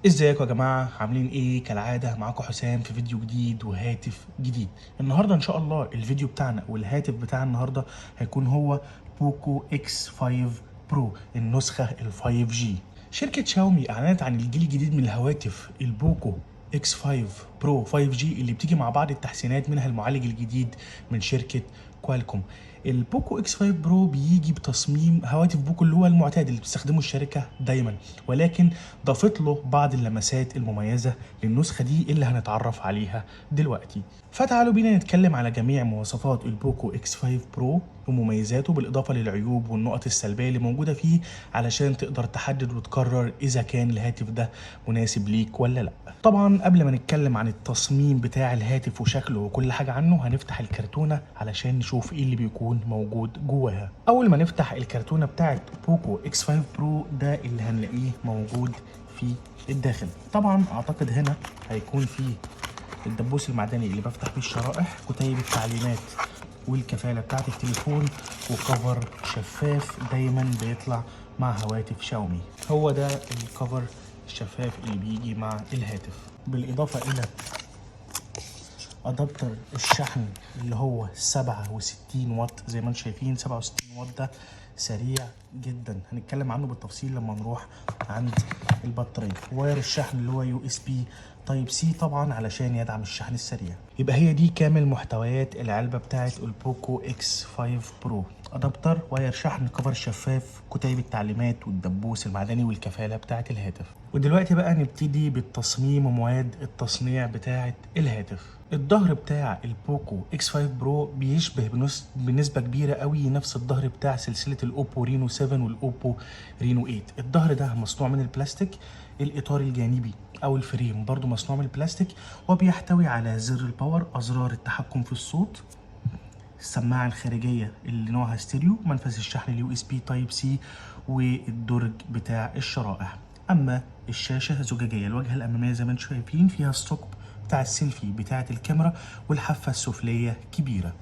ازيكم يا جماعة؟ عاملين ايه؟ كالعادة معاكم حسام في فيديو جديد وهاتف جديد. النهاردة ان شاء الله الفيديو بتاعنا والهاتف بتاع النهاردة هيكون هو بوكو اكس 5 برو، النسخة ال 5G. شركة شاومي اعلنت عن الجيل الجديد من الهواتف البوكو اكس 5 برو 5G اللي بتيجي مع بعض التحسينات، منها المعالج الجديد من شركة كوالكوم. البوكو اكس 5 برو بيجي بتصميم هواتف بوكو اللي هو المعتاد اللي بتستخدمه الشركة دايما، ولكن ضافت له بعض اللمسات المميزة للنسخة دي اللي هنتعرف عليها دلوقتي. فتعالوا بينا نتكلم على جميع مواصفات البوكو اكس 5 برو ومميزاته، بالإضافة للعيوب والنقط السلبية اللي موجودة فيه، علشان تقدر تحدد وتقرر إذا كان الهاتف ده مناسب ليك ولا لا. طبعا قبل ما نتكلم عن التصميم بتاع الهاتف وشكله وكل حاجة عنه، هنفتح الكرتونة علشان نشوف ايه اللي بيكون موجود جواها. أول ما نفتح الكرتونة بتاعت بوكو اكس 5 برو، ده اللي هنلاقيه موجود في الداخل. طبعا أعتقد هنا هيكون فيه الدبوس المعدني اللي بفتح بيه الشرائح، كتيب التعليمات والكفالة بتاعت التليفون، و cover شفاف دايما بيطلع مع هواتف شاومي. هو ده ال cover الشفاف اللي بيجي مع الهاتف، بالإضافة إلى adapter الشحن اللي هو 67 واط. زي ما انتم شايفين 67 واط ده سريع جدا، هنتكلم عنه بالتفصيل لما نروح عند البطارية. wire الشحن اللي هو USB Type C طبعا علشان يدعم الشحن السريع. يبقى هي دي كامل محتويات العلبة بتاعت البوكو اكس 5 برو: adapter، wire شحن، cover شفاف، كتيب التعليمات، والدبوس المعدني، والكفالة بتاعت الهاتف. ودلوقتي بقى نبتدي بالتصميم ومواد التصنيع بتاعت الهاتف. الظهر بتاع البوكو اكس 5 برو بيشبه بنسبة كبيرة قوي نفس الظهر بتاع سلسلة الاوبو رينو 7 والاوبو رينو 8. الظهر ده مصنوع من البلاستيك، الاطار الجانبي او ال frame برضو مصنوع من البلاستيك، وبيحتوي على زر ال power، ازرار التحكم في الصوت، السماعة الخارجية اللي نوعها ستيريو، منفذ الشحن ال USB Type C، والدرج بتاع الشرائح. اما الشاشة زجاجية، الواجهة الامامية زي ما انتم شايفين فيها الثقب بتاع السيلفي بتاعة الكاميرا، والحافة السفلية كبيرة.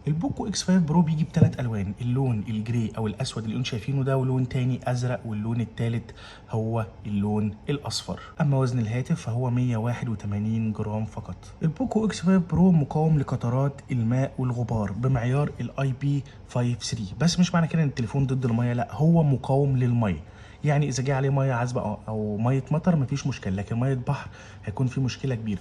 البوكو اكس 5 برو بيجي بثلاث الوان: اللون ال gray او الاسود اللي انتم شايفينه ده، ولون تاني ازرق، واللون الثالث هو اللون الاصفر. اما وزن الهاتف فهو 181 جرام فقط. البوكو اكس 5 برو مقاوم لقطرات الماء والغبار بمعيار ال IP 53، بس مش معنى كده ان التليفون ضد الميه، لا، هو مقاوم للميه، يعني اذا جه عليه مية عذبه أو مية مطر مفيش مشكله، لكن مية بحر هيكون في مشكلة كبيره.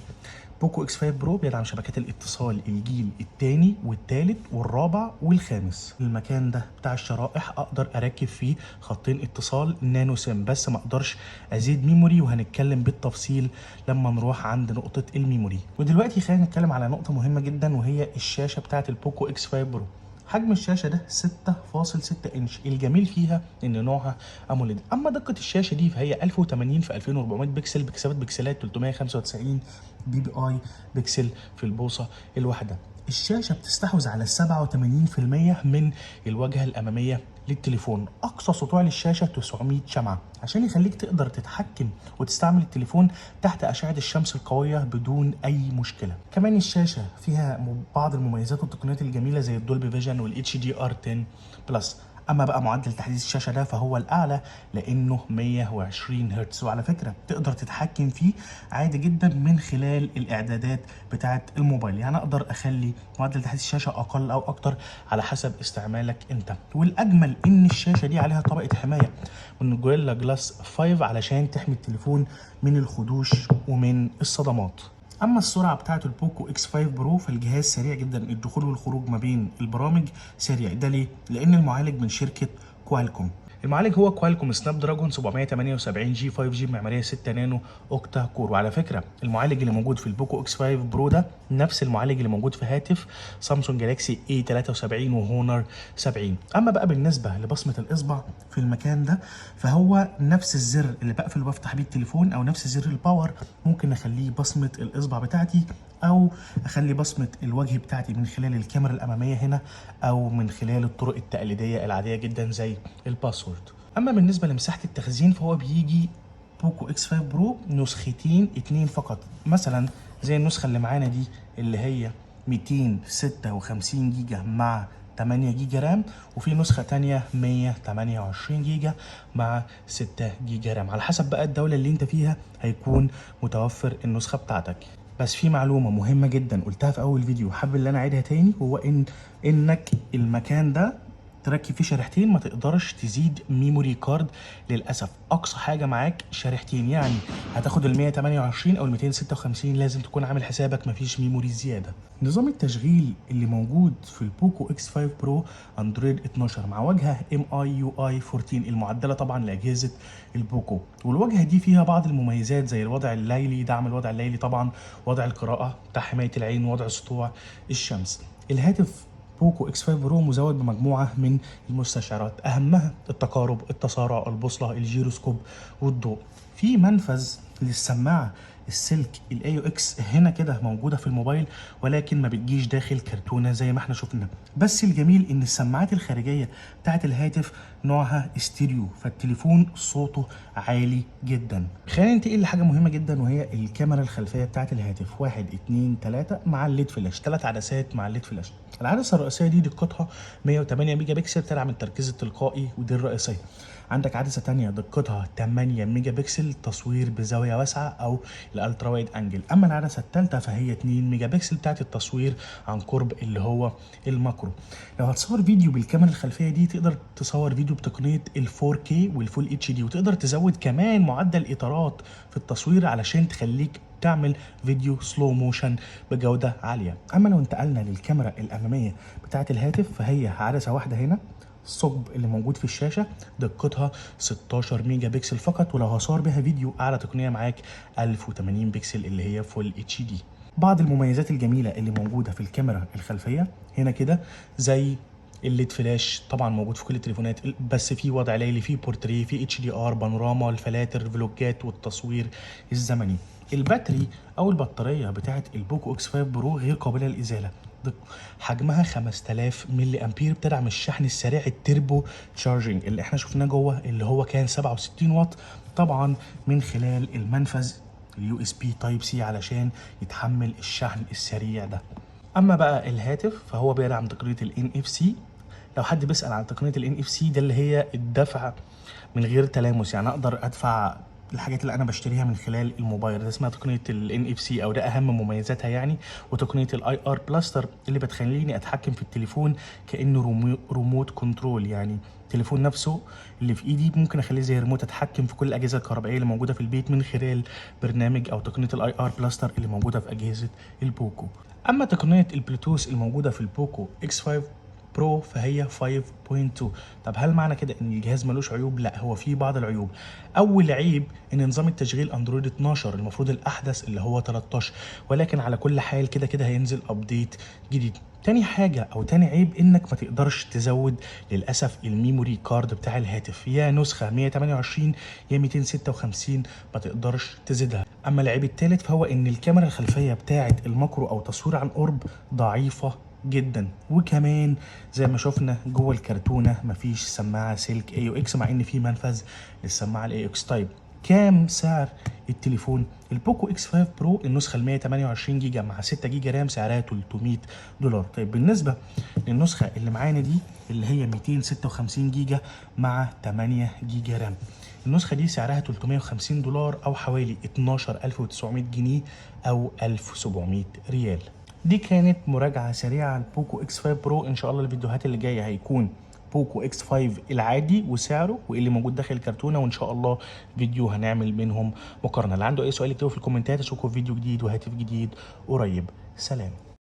بوكو اكس 5 برو بيدعم شبكات الاتصال الجيل الثاني والثالث والرابع والخامس. المكان ده بتاع الشرائح اقدر اركب فيه خطين اتصال nano SIM، بس ما اقدرش ازيد memory، وهنتكلم بالتفصيل لما نروح عند نقطة ال memory. ودلوقتي خلينا نتكلم على نقطة مهمة جدا، وهي الشاشة بتاعه البوكو اكس 5 برو. حجم الشاشة ده 6.6 انش، الجميل فيها ان نوعها AMOLED. اما دقة الشاشة دي فهي 1080 في 2400 بكسل بكثافة بكسلات 395 PPI بكسل في البوصة الواحدة. الشاشة بتستحوذ على 87% من الواجهة الأمامية للتليفون. أقصى سطوع للشاشة 900 شمعة عشان يخليك تقدر تتحكم وتستعمل التليفون تحت أشعة الشمس القوية بدون أي مشكلة. كمان الشاشة فيها بعض المميزات والتقنيات الجميلة زي ال Dolby Vision وال HDR 10 Plus. اما بقى معدل تحديث الشاشة ده فهو الاعلى لانه 120 هرتز، وعلى فكرة تقدر تتحكم فيه عادي جدا من خلال الاعدادات بتاعه الموبايل، يعني اقدر اخلي معدل تحديث الشاشة اقل او اكتر على حسب استعمالك انت. والاجمل ان الشاشة دي عليها طبقه حماية من Gorilla Glass 5 علشان تحمي التليفون من الخدوش ومن الصدمات. اما السرعة بتاعه البوكو اكس 5 برو فالجهاز سريع جدا، الدخول والخروج ما بين البرامج سريع. ده ليه؟ لان المعالج من شركة كوالكوم. المعالج هو كوالكوم سناب دراجون 778 G 5G بمعماريه 6 نانو octa core. وعلى فكرة المعالج اللي موجود في البوكو اكس 5 برو ده نفس المعالج اللي موجود في هاتف سامسونج جالاكسي A 73 وهونر 70. اما بقى بالنسبة لبصمه الاصبع في المكان ده فهو نفس الزر اللي بقفل وبفتح بيه التليفون او نفس زر ال power، ممكن اخليه بصمة الاصبع بتاعتي او اخلي بصمة الوجه بتاعتي من خلال الكاميرا الامامية هنا، او من خلال الطرق التقليدية العادية جدا زي ال password. اما بالنسبة لمساحة التخزين فهو بيجي بوكو اكس 5 برو نسختين اتنين فقط، مثلا زي النسخة اللي معانا دي اللي هي 256 جيجا مع 8 جيجا RAM، وفي نسخة تانية 128 جيجا مع 6 جيجا RAM. على حسب بقى الدولة اللي انت فيها هيكون متوفر النسخة بتاعتك. بس في معلومة مهمة جدا قلتها في أول فيديو حابب ان انا اعيدها تاني، هو انك المكان ده تركب فيه شريحتين، ما تقدرش تزيد memory card للأسف. أقصى حاجة معاك شريحتين، يعني هتاخد ال 128 أو ال 256، لازم تكون عامل حسابك مفيش memory زيادة. نظام التشغيل اللي موجود في ال Poco X5 Pro Android 12 مع واجهة MIUI 14 المعدلة طبعا لأجهزة ال Poco، والواجهة دي فيها بعض المميزات زي الوضع الليلي، دعم الوضع الليلي طبعا، وضع القراءة بتاع حماية العين، وضع سطوع الشمس. الهاتف Poco X5 Pro مزود بمجموعة من المستشعرات، أهمها التقارب، التسارع، البوصلة، الجيروسكوب والضوء. في منفذ للسماعة السلك ال AUX هنا كده موجودة في الموبايل، ولكن ما بتجيش داخل كرتونة زي ما احنا شفنا. بس الجميل ان السماعات الخارجية بتاعت الهاتف نوعها ستيريو، فالتليفون صوته عالي جدا. خلينا ننتقل لحاجة مهمة جدا، وهي الكاميرا الخلفية بتاعت الهاتف. 1 2 3 مع ال LED flash، 3 عدسات مع ال LED flash. العدسة الرئيسية دي دقتها 108 ميجا بكسل، تدعم التركيز التلقائي، ودي الرئيسية. عندك عدسة تانية دقتها 8 ميجا بكسل، تصوير بزاوية واسعة أو ال ultra wide angle. أما العدسة الثالثة فهي 2 ميجا بكسل بتاعت التصوير عن قرب اللي هو ال macro. لو هتصور فيديو بالكاميرا الخلفية دي تقدر تصور فيديو بتقنية ال 4K وال full HD، وتقدر تزود كمان معدل إطارات في التصوير علشان تخليك تعمل فيديو slow motion بجودة عالية. أما لو انتقلنا للكاميرا الأمامية بتاعت الهاتف فهي عدسة واحدة هنا، الثقب اللي موجود في الشاشة دقتها 16 ميجا بكسل فقط، ولو هصور بها فيديو أعلى تقنية معاك 1080 بكسل اللي هي full HD. بعض المميزات الجميلة اللي موجودة في الكاميرا الخلفية هنا كده زي ال LED flash، طبعا موجود في كل التليفونات، بس في وضع ليلي، في بورتري، في HDR، بانوراما، الفلاتر، فلوجات، والتصوير الزمني. ال battery او البطارية بتاعه ال Poco X5 Pro غير قابله للازاله، حجمها 5000 ملي امبير، بتدعم الشحن السريع ال turbo charging اللي احنا شفناه جوه اللي هو كان 67 واط، طبعا من خلال المنفذ ال USB Type C علشان يتحمل الشحن السريع ده. اما بقى الهاتف فهو بيدعم تقنية ال NFC. لو حد بيسال عن تقنية ال NFC ده اللي هي الدفع من غير تلامس، يعني اقدر ادفع الحاجات اللي انا بشتريها من خلال الموبايل، ده اسمها تقنية ال NFC او ده اهم مميزاتها يعني. وتقنية ال IR Blaster اللي بتخليني اتحكم في التليفون كانه remote control، يعني التليفون نفسه اللي في ايدي ممكن اخليه زي ريموت، اتحكم في كل الاجهزة الكهربائية اللي موجودة في البيت من خلال برنامج او تقنية ال IR Blaster اللي موجودة في اجهزة ال Poco. اما تقنية البلوتوث الموجودة في ال Poco X5 Pro فهي 5.2. طب هل معنى كده ان الجهاز ملوش عيوب؟ لا، هو فيه بعض العيوب. اول عيب ان نظام التشغيل Android 12، المفروض الاحدث اللي هو 13، ولكن على كل حال كده كده هينزل update جديد. تاني حاجة او تاني عيب انك ما تقدرش تزود للأسف ال memory card بتاع الهاتف، يا نسخة 128 يا 256، ما تقدرش تزيدها. اما العيب التالت فهو ان الكاميرا الخلفية بتاعة ال macro او تصوير عن قرب ضعيفة جدا، وكمان زي ما شفنا جوه الكرتونه مفيش سماعه سلك AUX مع ان في منفذ للسماعه ال AUX. طيب كام سعر التليفون؟ ال Poco X5 Pro النسخة ال 128 جيجا مع 6 جيجا RAM سعرها $300. طيب بالنسبة للنسخه اللي معانا دي اللي هي 256 جيجا مع 8 جيجا RAM، النسخة دي سعرها $350 او حوالي 12900 جنيه او 1700 ريال. دي كانت مراجعة سريعة على ال Poco X5 Pro. ان شاء الله الفيديوهات اللي جاية هيكون Poco X5 العادي وسعره وايه اللي موجود داخل الكرتونة، وان شاء الله فيديو هنعمل بينهم مقارنة. اللي عنده اي سؤال يكتبه في الكومنتات. اشوفكم في فيديو جديد وهاتف جديد قريب. سلام.